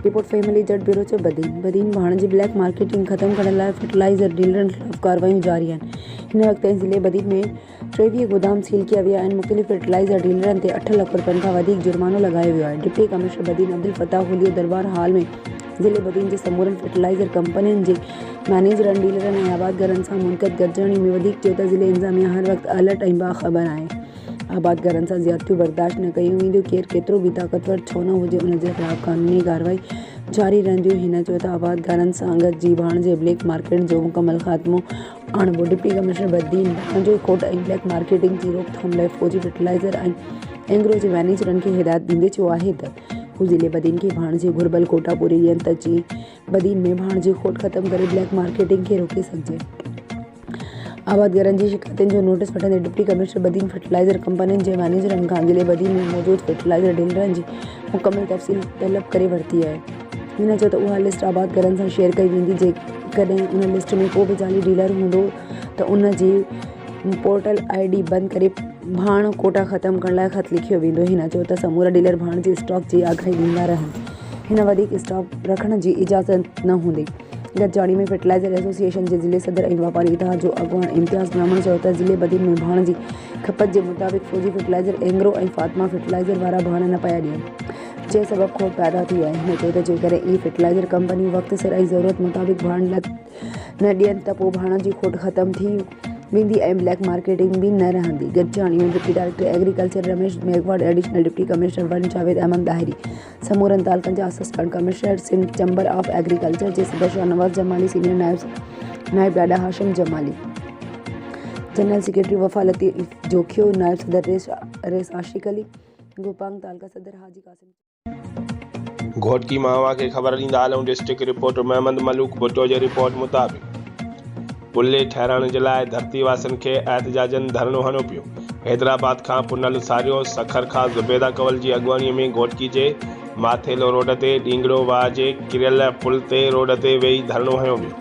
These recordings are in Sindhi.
رپورٽ، فهيم علي جٽ، بيورو چيف بدين، بدين ڀاڻ جي بليڪ مارڪيٽنگ ختم ڪرڻ لاء فرٽيلائيزر ڊيلرن خلاف ڪارروايون جاري آهن. هن وقت تائين ضلعي بدين ۾ 23 گودام سيل ڪيا ويا آهن، مختلف فرٽيلائيزر ڊيلرن تي اٺ لک رپين کان وڌيڪ جرمانو لڳايو ويو آهي. ڊپٽي ڪمشنر بدين عبدالفتاح هوليو درٻار هال ۾ ضلعي بدين جي سمورن فرٽيلائيزر ڪمپنين جي مئنيجرن، ڊيلرن ۽ آبادگارن سان منعقد گڏجاڻي ۾ وڌيڪ چيو ته ضلعي انتظاميا هر وقت الرٽ ۽ باخبر آهي. آبادگارن سان زيادتيون برداشت نه ڪيون وينديون، ڪير ڪيترو به طاقتور ڇو نه هجي ان جي خلاف قانوني ڪارروائي جاري رهندي. هن چيو ته آبادگارن سان گڏجي ڀاڻ جي بليڪ مارڪيٽ جو مڪمل خاتمو آڻبو. ڊپٽي ڪمشنر بدين ڀاڻ جي کوٽ ۽ بليڪ مارڪيٽنگ جي روڪٿام لاء فوجي فرٽيلائيزر ۽ اينگرو جي مئنيجرن کي هدايت ڏيندي چيو آهي ته هو ضلعي بدين کي ڀاڻ جي گهربل ڪوٽا پوري ڏين ته جيئن بدين ۾ ڀاڻ جي کوٽ ختم ڪري بليڪ مارڪيٽنگ کي روڪي سگهجي. آبادگارن جي شڪايتن جو نوٽيس وٺندي ڊپٽي ڪمشنر بدين فرٽيلائيزر ڪمپنين جي مئنيجرن کان ضلعي بدين ۾ موجود فرٽيلائيزر ڊيلرن جي مڪمل تفصيل طلب ڪري ورتي آهي. هن چيو ته اها لسٽ آبادگارن سان شيئر ڪئي ويندي جيڪڏهن ان لسٽ ۾ ڪو به جعلي ڊيلر هوندو ته ان جي پورٽل I D بند ڪري ڀاڻ ڪوٽا ختم ڪرڻ لاء خط لکيو ويندو. هن چيو ته سمورا ڊيلر ڀاڻ جي اسٽاڪ جي آگاهي ڏيندا رهن هن وڌيڪ اسٽاڪ رکڻ جي اجازت نه هوندي. گڏجاڻي ۾ فرٽيلائيزر ايسوسيئيشن جي ضلعي صدر ۽ واپاري اتحاد جو اڳواڻ امتياز برهمڻ چيو ته ضلعي بدين ۾ ڀاڻ جي کپت جي مطابق فوجي فرٽيلائيزر، اينگرو ۽ فاطمه فرٽيلائيزر وارا ڀاڻ نه پيا ڏين، جنهن سبب کوٽ پيدا ٿي آهي. هن چيو ته جيڪڏهن اهي فرٽيلائيزر ڪمپنيون وقت سر ۽ ضرورت مطابق ڀاڻ نه ڏين ته پوء ڀاڻ جي کوٽ ختم ٿي ويندي ۽ بليڪ مارڪيٽنگ به نه رهندي. گڏجاڻي ۾ deputy director agriculture Ramesh Meghwar, additional deputy commissioner one Javed Ahmed Dahri, سمورن تعلقن جا assistant commissioner, Sindh chamber of agriculture جي صدر شاهنواز جمالي، سينيئر نائب نائب ڏاڏا هاشم جمالي، جنرل سيڪريٽري وفا لطيف جوکيو، نائب صدر ريس ريس عاشق علي گوپانگ، تعلقه صدر حاجي قاسم. گهوٽڪي مان اوهان کي خبر ڏيندا هلون ڊسٽرڪٽ رپورٽر محمد ملوڪ ڀٽو جي رپورٽ مطابق پلي ٺهرائڻ جي لاء ڌرتي واسين کي احتجاجن ڌرڻو هڻيو پيو. حيدرآباد کان پنهل ساريو، سکر کان زبيده ڪنول جي اڳواڻي ۾ گهوٽڪي جي ماٿيلو روڊ تي ڏينگڙو واهه جي ڪريل پل تي روڊ تي ويهي ڌرڻو هنيو ويو.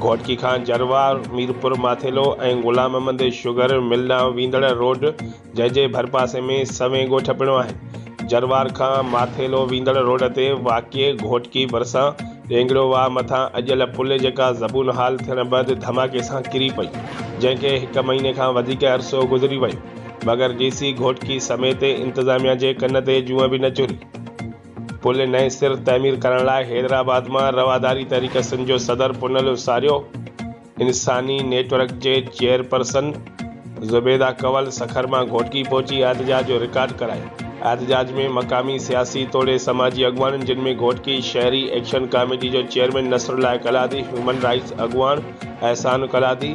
گهوٽڪي کان جروار، ميرپور ماٿيلو ۽ غلام محمد شگر مل ڏانهن ويندڙ روڊ جنهن جي ڀرپاسي ۾ سوين ڳوٺ پڻ آهن. جروار کان ماٿيلو ويندڙ روڊ تي واقع گهوٽڪي ڀرسان ڏينگڙو واهه مٿان اڏيل پل جيڪا زبون حال ٿيڻ بعد ڌماڪي سان ڪري پئي، جنهن کي هڪ مهيني کان وڌيڪ عرصو گذري ويو، مگر ڊي سي گهوٽڪي سميت انتظاميا جي ڪن تي جونء به نه چري. پل نئين سر تعمير ڪرڻ لاء حيدرآباد مان رواداري تحريڪ سنڌ جو صدر پنهل ساريو، انساني نيٽ ورڪ جي چيئرپرسن زبيده ڪنول سکر مان گهوٽڪي پهچي احتجاج جو رڪارڊ ڪرايو. احتجاج ۾ مقامي سياسي توڙي سماجي اڳواڻن جن ۾ گهوٽڪي شهري ايڪشن ڪاميٽي جو چيئرمين نصرالله ڪلادي، هيومن رائيٽس اڳواڻ احسان ڪلادي،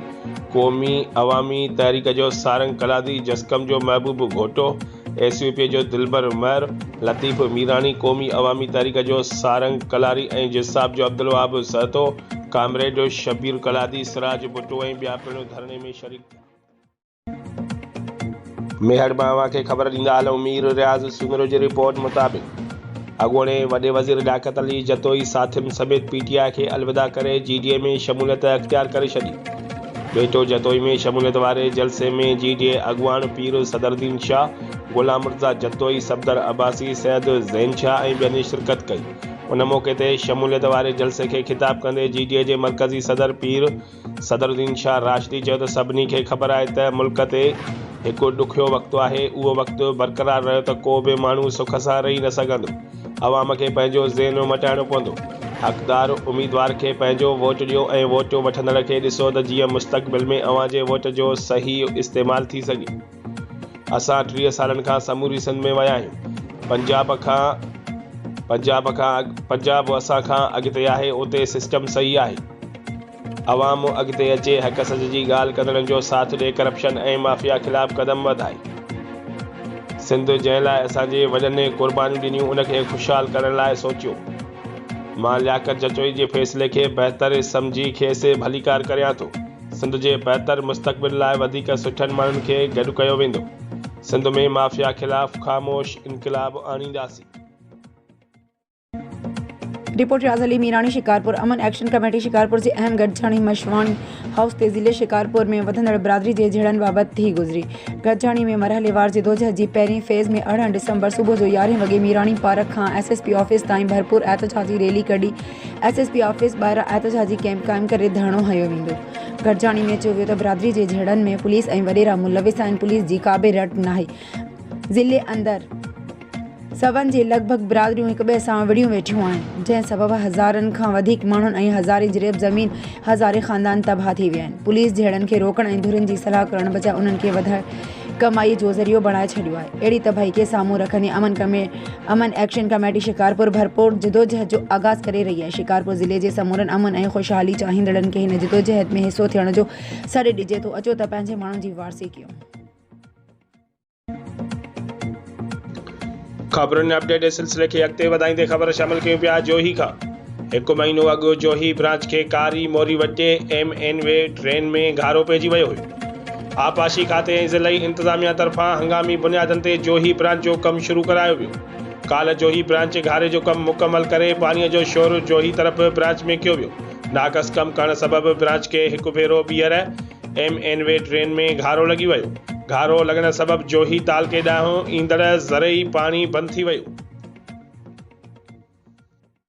قومي عوامي تحريڪ جو سارنگ ڪلادي، جسقم جو محبوب گهوٽو، ايس يو پي جو دلبر مهر، لطيف ميراڻي، قومي عوامي تحريڪ جو سارنگ ڪلاري ۽ جساب جو عبدالوهاب سهتو، ڪامريڊ شبير ڪلادي، سراج ڀٽو ۽ ٻيا پڻ ڌرڻي ۾ شريڪ ٿيا. ميهڙ مان اوهان کي خبر ڏيندا هلون مير رياض سومرو جي رپورٽ مطابق اڳوڻي وڏي وزير لياقت علي جتوئي ساٿين سميت پي ٽي آء کي الوداع ڪري جي ڊي اي ۾ شموليت اختيار ڪري ڇڏي. ٻيٽو جتوئي ۾ شموليت واري جلسي ۾ جي ڊي اي اڳواڻ پير صدرالدين شاهه، غلام مرتضيٰ جتوئي، صفدر عباسي، سيد زين شاهه ۽ ٻين شرڪت ڪئي. ان موقعي تي شموليت واري جلسي کي خطاب ڪندي جي ڊي اي جي مرڪزي صدر پير صدرالدين شاهه راشدي چيو ته سڀني کي خبر آهي ته ملڪ تي هڪ ڏکيو وقت آهي، اهو وقت برقرار رهيو ته ڪو به ماڻهو سک سان رهي نه سگهندو. عوام کي پنهنجو ذهن مٽائڻو پوندو. حقدار اميدوار کي پنهنجو ووٽ ڏيو ۽ ووٽ وٺندڙ کي ڏسو ته جيئن مستقبل ۾ اوهان جي ووٽ جو صحيح استعمال ٿي سگهي. اسان 30 سالن کان سموري سنڌ ۾ ويا آهيون. پنجاب کان پنجاب کان پنجاب اسان کان اڳتي آهي اتي سسٽم صحيح آهي. عوام اڳتي اچي حق سچ جي ڳالهه ڪندڙن جو ساٿ ڏي ڪرپشن ۽ مافيا خلاف قدم وڌائي. سنڌ جنهن لاء اسان جي وڏن قربانيون ڏنيون ان کي خوشحال ڪرڻ لاء سوچيو. مان لياقت جتوئي جي فيصلي کي بهتر سمجهي کيس ڀليڪار ڪريان ٿو. سنڌ جي بهتر مستقبل لاء وڌيڪ سٺن ماڻهن کي گڏ ڪيو ويندو. سنڌ ۾ مافيا خلاف خاموش انقلاب آڻينداسين. Report Riaz Ali Mirani Shikarpur, Aman action committee Shikarpur جي اهم گڏجاڻي مشواڻي هائوس تي ضلعي شڪارپور ۾ وڌندڙ برادري جي جهيڙن بابت ٿي گذري. گڏجاڻي ۾ مرحليوار جدوجهد جي پهرين فيز ۾ 18 ڊسمبر صبح جو يارهين وڳي ميراڻي پارڪ کان ايس ايس پي آفيس تائين ڀرپور احتجاجي ريلي ڪڍي ايس ايس پي آفيس ٻاهران احتجاجي ڪئمپ قائم ڪري ڌرڻو هنيو ويندو. گڏجاڻي ۾ چيو ويو ته برادري جي جهيڙن ۾ پوليس ۽ وڏيرا ملوث آهن پوليس جي ڪا به رٽ ناهي ضلعي اندر سون جي لڳ ڀڳ برادريون هڪٻئي سان وڙهيون ويٺيون آهن، جنهن سبب هزارن کان وڌيڪ ماڻهن ۽ هزارين جريب زمين، هزارين خاندان تباهه ٿي ويا آهن. پوليس جهيڙن کي روڪڻ ۽ ڌرين جي صلاح ڪرڻ بجاء انهن کي وڌائي ڪمائي جو ذريعو بڻائي ڇڏيو آهي. اهڙي تباهي کي سامهون رکندي امن ايڪشن ڪميٽي شڪارپور ڀرپور جدوجهد جو آغاز ڪري رهي آهي. شڪارپور ضلعي جي سمورن امن ۽ خوشحالي چاهيندڙن کي هن جدوجهد ۾ حصو ٿيڻ جو سڏ ڏجي ٿو. اچو ته پنهنجي ماڻهن جي وارثي ڪيون. خبرن ۽ اپڊيٽ جي سلسلي کي اڳتي وڌائيندي خبر شامل ڪيون پيا جوهي کان هڪ مهينو اڳ جوهي برانچ کي ڪاري موري وٽ ايم اين وي ڊرين ۾ گهارو پئجي ويو هيو آبپاشي کاتي ۽ ضلعي انتظاميا طرفان هنگامي بنيادن تي جوهي برانچ جو ڪم شروع ڪرايو ويو ڪالهه جوهي برانچ گهاري جو ڪم مڪمل ڪري پاڻي جو شور جوهي طرف برانچ ۾ ڪيو ويو ناقص ڪم ڪرڻ سبب برانچ کي هڪ ڀيرو ٻيهر ايم اين وي ڊرين ۾ گهارو لڳي ويو، گهارو لڳڻ سبب جوهي تعلقي ڏانهن ايندڙ زرعي پاڻي بند ٿي ويو.